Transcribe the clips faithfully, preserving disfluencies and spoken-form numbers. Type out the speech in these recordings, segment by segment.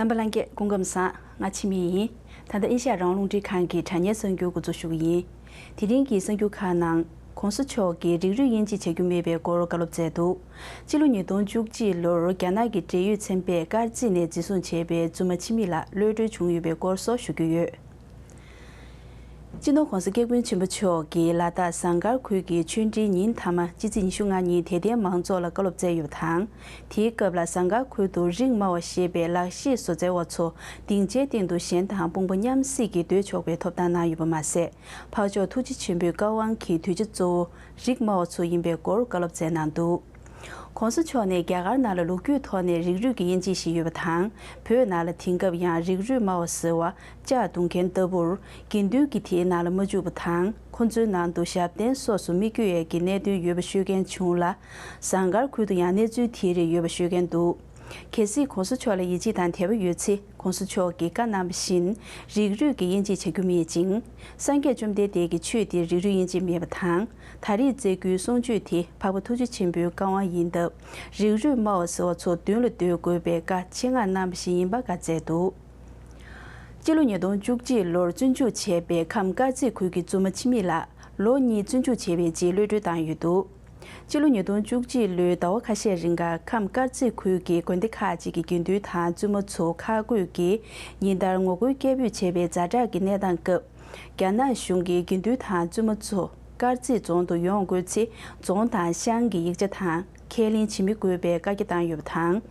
རྣམ་པ་ལྷན་རྒྱས་སྐུ་ཁམས་བཟང་། ང་འཆི་མེད་ཡིན། ད་ལྟ་ཨེ་ཤ་ཡ་རང་དབང་རླུང་འཕྲིན་ཁང་གི་དྲ་བརྙན་གསར་འགྱུར་འགོ་འཛུགས་ཞུ་གི་ཡིན། དེ་རིང་གི་གསར་འགྱུར་ཁག་ནང་། ྋགོང་ས་མཆོག་གིས་རིགས་རུས་དབྱེ་འབྱེད་བྱ་རྒྱུ་མེད་པའི་སྐོར་བཀའ་སློབ་སྩལ་འདུག་ཕྱི་ལོ་ཉིས་སྟོང་བཅུ་གཅིག་ལོར་རྒྱ་ནག་གི་འབྲེལ་ཡོད་ཚན་པས་དཀར་མཛེས་ནས་འཛིན་བཟུང་བྱས་པའི་བཙུན་མ་འཆི་མེད་ལགས་གློད་གྲོལ་བྱུང་ཡོད་པའི་སྐོར་སོགས་ཞུ་རྒྱུ་ཡོད། སྤྱི་ནོར་ྋགོང་ས་ྋསྐྱབས་མགོན་ཆེན་པོ་མཆོག་གིས་ལ་དྭགས་ཟངས་དཀར་ཁུལ་གྱི་ཆོས་འབྲེལ་ཉིན་མཐའ་མ་སྤྱི་ཚེས་ཉི་ཤུ་ལྔ་ཉིན་དད་ལྡན་མང་ཚོགས་ལ་བཀའ་སློབ་སྩལ་ཡོད་པ་དང་། དེའི་སྐབས་ལ་ཟངས་དཀར་ཁུལ་དུ་རིགས་སྨྲ་བ་ཞེས་པའི་ལག་ཤེས་བཟོ་རྩལ་བ་ཚོ་སྡིངས་ཆའི་སྟེང་དུ་གཞན་དང་དཔུང་པ་མཉམ་གཟིགས་ཀྱིས་སྡོད་ཆོག་པའི་ཐོབ་ཐང་གནང་ཡོད་པ་མ་ཟད། འཕགས་མཆོག་ཐུགས་རྗེ་ཆེན་པོའི་བཀའ་དབང་གིས་དུས་བྱ་གཙོ་བོ་རིགས་སྨྲ་བ་ཚོ་ཡིན་པའི་སྐོར་བཀའ་སློབ་སྩལ་གནང་འདུག ྋགོང་ས་མཆོག་ནས་རྒྱ་གར་ནང་ལ་ལོ་རྒྱུས་ཐོག་ནས་རིགས་རུས་ཀྱི་དབྱེ་འབྱེད་བཞི་ཡོད་པ་དང་། བོད་ནང་ལ་དེང་སྐབས་ཡང་རིགས་རུས་སྨྲ་བ་ཟེར་བ་ལྕགས་རྡུང་མཁན་ལྟ་བུར་དགེ་འདུན་གྱིས་དེའི་ནང་ལ་མ་འཇུག་པ་དང་། ཁོ་ཚོའི་ནང་དུ་ཞབས་བརྟན་སོགས་སུ་མི་བསྐྱོད་ཡས་ཀྱི་གནད་དོན་ཡོད་པ་ཤོད་མཁན་བྱུང་ལ། ཟངས་དཀར་ཁུལ་དུ་ཡང་གནས་ཚུལ་དེ་རིགས་ཡོད་པ་ཤོད་མཁན་འདུག་གལ་སྲིད་ྋགོང་ས་མཆོག་ལ་ཡིད་ཆེས་དང་དད་པ་ཡོད་ཚེ། ྋགོང་ས་མཆོག་གིས་བཀའ་གནང་བ་བཞིན་རིགས་རུས་ཀྱི་དབྱེ་འབྱེད་བྱ་རྒྱུ་མེད་ཅིང་། སངས་རྒྱས་བཅོམ་ལྡན་འདས་ཀྱི་ཆོས་དེར་རིགས་རུས་དབྱེ་འབྱེད་མེད་པ་དང་། ད་རེས་སྩལ་རྒྱུའི་གསུང་ཆོས་དེ་འཕགས་པ་ཐུགས་རྗེ་ཆེན་པོའི་བཀའ་དབང་ཡིན་སྟབས། རིགས་རུས་སྨྲ་བ་ཟེར་བ་ཚོ་མདུན་ལ་སྡོད་དགོས་པའི་བཀའ་ཆེད་མངགས་གནང་བ་ཞིག་ཡིན་པ་བཀའ་སྩལ་འདུག་སྤྱི་ལོ་ཉིས་སྟོང་བཅུ་གཅིག་ལོར་བཙོན་འཇུག་བྱས་པའི་ཁམས་དཀར་མཛེས་ཁུལ་གྱི་བཙུན་མ་འཆི་མེད་ལགས་ལོ་གཉིས་བཙོན་འཇུག་བྱས་པའི་རྗེས་གློད་གྲོལ་བཏང་ཡོད་འདུག་སྤྱི་ལོ་ཉིས་སྟོང་བཅུ་གཅིག་ལོའི་ཟླ་བ་ཁ་ཤས་རིང་ག་ཁམས་དཀར་མཛེས་ཁུལ་གྱི་དགོན་སྡེ་ཁག་ཅིག་གི་དགེ་འདུན་དང་བཙུན་མ་ཚོ་ཁག་བགོས་ཀྱིས་ཉིན་ལྟར་ངོ་རྒོལ་སྐད་འབོད་བྱས་པའི་ཛ་དྲག་གི་གནས་སྟངས་སྐབས། རྒྱ་ནག་གཞུང་གིས་དགེ་འདུན་དང་བཙུན་མ་ཚོ་དཀར་མཛེས་རྫོང་དུ་ཡོང་དགོས་ཚེ། རྫོང་དང་ཤང་གི་ཡིག་ཆ་དང་ཁས་ལེན་བྱེད་མི་དགོས་པའི་བཀའ་རྒྱ་བཏང་ཡོད་པ་དང་།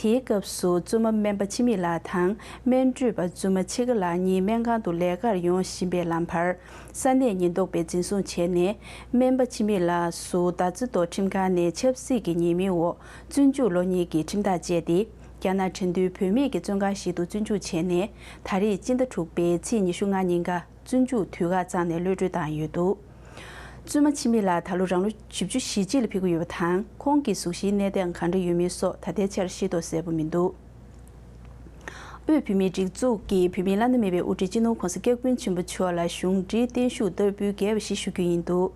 དེའི་སྐབས་སུ་བཙུན་མ་སྨན་པ་འཆི་མེད་ལགས་དང་སྨན་སྤྲོད་པ་བཙུན་མ་ཕྱེད་ཀ་ལགས་གཉིས་སྨན་ཁང་དུ་ལས་ཀར་ཡོང་བཞིན་པའི་ལམ་བར། ས་གནས་ཉེན་རྟོག་པས་འཛིན་བཟུང་བྱས་ནས། སྨན་པ་འཆི་མེད་ལགས་སུ་ཟླ་རྩི་ཏོ་ཁྲིམས་ཁང་ནས་ཆབ་སྲིད་ཀྱི་ཉེས་མིང་འོག་བཙོན་འཇུག་ལོ་གཉིས་ཀྱི་ཁྲིམས་ཐག་བཅད་དེ། རྒྱ་ནག་ཁྲིན་ཏུའུ་བུད་མེད་ཀྱི་བཙོན་ཁང་ཞིག་ཏུ་བཙོན་འཇུག་བྱས་ནས། ད་རེས་སྤྱི་ཟླ་དྲུག་པའི་ཚེས་ཉི་ཤུ་ལྔ་ཉིན་ཀ་བཙོན་འཇུག་དུས་བཀག་བརྩམས་ནས་གློད་གྲོལ་བཏང་ཡོད་འདུག་བཙུན་མ་འཆི་མེད་ལགས་ད་ལོ་རང་ལོ་བཞི་བཅུ་ཞེ་གཅིག་ལ་ཕེབས་ཀྱི་ཡོད་པ་དང་། ཁོང་གི་གཟུགས་གཞིའི་གནས་སྟངས་གང་འདྲ་ཡོད་མེད་སོགས་ད་ལྟའི་ཆར་ཤེས་རྟོགས་གསལ་པོ་མི་འདུག་དབུས་བོད་མིའི་སྒྲིག་འཛུགས་ཀྱི་བོད་མིའི་བླ་ན་མེད་པའི་དབུ་ཁྲིད་སྤྱི་ནོར་ྋགོང་ས་ྋསྐྱབས་མགོན་ཆེན་པོ་མཆོག་ལ་གཞུང་འབྲེལ་བརྟན་བཞུགས་བསྟར་འབུལ་རྒྱས་པ་ཞིག་ཞུ་རྒྱུ་ཡིན་འདུག་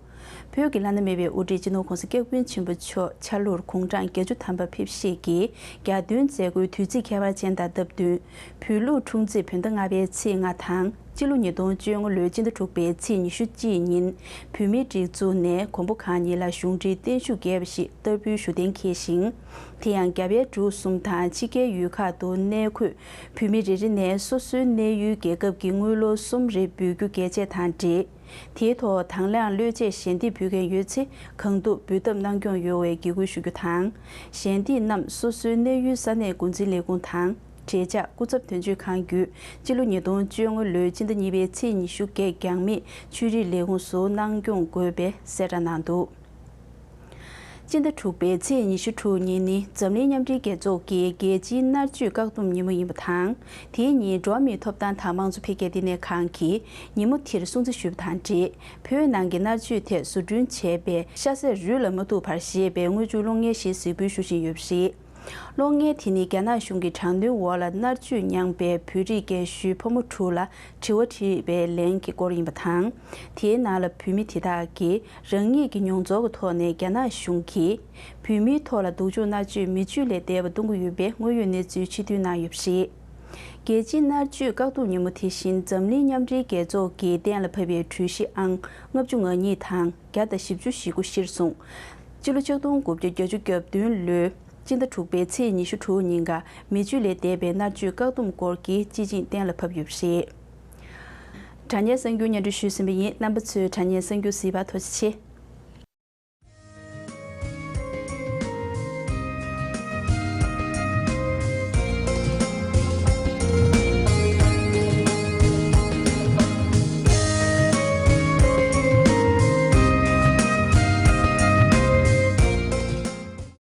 བོད་ཀྱི་བླ་ན་མེད་པའི་དབུ་ཁྲིད་སྤྱི་ནོར་ྋགོང་ས་ྋསྐྱབས་མགོན་ཆེན་པོ་མཆོག་ཕྱྭ་ལྷུར་དགུང་གྲངས་བརྒྱད་ཅུ་ཐམ་པ་ཕེབས་བཞེས་ཀྱི་གྱ་སྟོན་མཛད་སྒོའི་དུས་ཚིགས་ཁྱད་པར་ཅན་དང་སྟབས་བསྟུན། བོད་ལུགས་འཁྲུངས་ཚེས་བོད་ཟླ་ལྔ་པའི་ཚེས་ལྔ་དང་། སྤྱི་ལོ་ཉིས་སྟོང་བཅོ་ལྔ་ལོའི་སྤྱི་ཟླ་དྲུག་པའི་ཚེས་ཉི་ཤུ་གཅིག་ཉིན། བོད་མིའི་སྒྲིག་འཛུགས་ནས་མགོན་པོ་གང་ཉིད་ལ་གཞུང་འབྲེལ་བརྟན་བཞུགས་རྒྱས་པ་ཞིག་བསྟར་འབུལ་ཞུ་གཏན་འཁེལ་ཞིང་། དེ་ཡང་རྒྱ་བལ་འབྲུག་གསུམ་དང་ཕྱི་རྒྱལ་ཡུལ་ཁག་ཏུ་གནས་འཁོད་བོད་མི་རེ་རེ་ནས་སོ་སོའི་གནས་ཡུལ་རྒྱལ་ཁབ་ཀྱི་དངུལ་ལོར་གསུམ་རེ་འབུལ་རྒྱུ་གལ་ཆེ་དང་འབྲེལ། དེའི་ཐོག་དང་བླངས་བློས་བཅད་ཞལ་འདེབས་ཕུལ་མཁན་ཡོད་ཚེ་གང་ཐུབ་འབུལ་ཐབས་གནང་སྐྱོང་ཡོང་བའི་དགེ་སྐུལ་ཞུ་རྒྱུ་དང་། ཞལ་འདེབས་རྣམས་སོ་སོའི་གནས་ཡུལ་ས་གནས་འགོ་འཛིན་ལས་ཁུངས་དང་། འབྲེལ་ཆགས་སྐུ་ཚབ་དོན་གཅོད་ཁང་བརྒྱུད་སྤྱི་ལོ་ཉིས་སྟོང་བཅོ་ལྔ་ལོའི་སྤྱི་ཟླ་གཉིས་པའི་ཚེས་ཉི་ཤུ་བརྒྱད་རྒྱང་མིའི་ཆོས་རིག་ལས་ཁུངས་སུ་གནང་སྐྱོང་དགོས་པའི་གསལ་བསྒྲགས་གནང་འདུག་སྤྱི་ཟླ་དྲུག་པའི་ཚེས་ཉི་ཤུ་དྲུག་ཉིན་ནི་འཛམ་གླིང་མཉམ་འབྲེལ་རྒྱལ་ཚོགས་ཀྱི་རྒྱལ་སྤྱིའི་མནར་གཅོད་བཀག་སྡོམ་ཉིན་མོ་ཡིན་པ་དང་། དེའི་ཉིན་འགྲོ་བ་མིའི་ཐོབ་ཐང་དང་དམངས་གཙོ་འཕེལ་རྒྱས་ལྟེ་གནས་ཁང་གིས་ཉིན་མོ་དེར་སྲུང་བརྩི་ཞུས་པ་དང་འབྲེལ། བོད་ནང་གི་མནར་གཅོད་ཐད་བཟོ་སྐྲུན་བྱས་པའི་ཤ་ཟད་རུལ་ལ་མ་ཐུག་པར་ཞེས་པའི་དངུལ་ཆུ་གློག་བརྙན་ཞིག་གཟིགས་འབུལ་ཞུ་བཞིན་ཡོད་པ་རེད། གློག་བརྙན་དེ་ནི་རྒྱ་ནག་གཞུང་གིས་དྲག་གནོན་འོག་ལ་མནར་གཅོད་མྱངས་པའི་བོད་རིགས་རྒན་གཞོན་ཕོ་མོ་དྲུག་ལ་དྲི་བ་དྲིས་པའི་ལན་གྱི་སྐོར་ཡིན་པ་དང་། དེའི་ནང་ལ་བོད་མི་དེ་དག་གིས་རང་ཉིད་ཀྱི་མྱོང་ཚོར་གྱི་ཐོག་ནས་རྒྱ་ནག་གཞུང་གིས་བོད་མིའི་ཐོག་ལ་སྡུག་སྦྱོང་མནར་གཅོད་མི་བཅུ་ལས་འདས་པ་གཏོང་གི་ཡོད་པའི་དངོས་ཡོད་གནས་ཚུལ་ཕྱིར་བསྡུ་གནང་ཡོད་པ་རེད། རྒྱལ་སྤྱིའི་མནར་གཅོད་བཀག་སྡོམ་ཉིན་མོ་དེ་བཞིན་འཛམ་གླིང་མཉམ་འབྲེལ་རྒྱལ་ཚོགས་ཀྱིས་གཏན་ལ་ཕབ་པའི་གྲོས་གཞི་ཨང་ལྔ་བཅུ་ང་གཉིས་དང་བརྒྱ་དང་བཞི་བཅུ་ཞེ་དགུ་གཞིར་བཟུང་། སྤྱི་ལོ་ཆིག་སྟོང་དགུ་བརྒྱ་བརྒྱད་ཅུ་གྱ་བདུན་ལོའི་སྤྱི་ཟླ་དྲུག་པའི་ཚེས་ཉི་ཤུ་དྲུག་ཉིན་ཀ་མི་བཅུ་ལས་འདས་པའི་མནར་གཅོད་བཀག་སྡོམ་སྐོར་གྱི་སྤྱི་ཆིངས་གཏན་ལ་ཕབ་ཡོད་པ་རེད། དྲ་བརྙན་གསར་འགྱུར་སྙན་སྒྲོན་ཞུས་ཟིན་པ་ཡིན། རྣམ་པ་ཚོས་དྲ་བརྙན་གསར་འགྱུར་གཟིགས་པར་ཐུགས་རྗེ་ཆེ།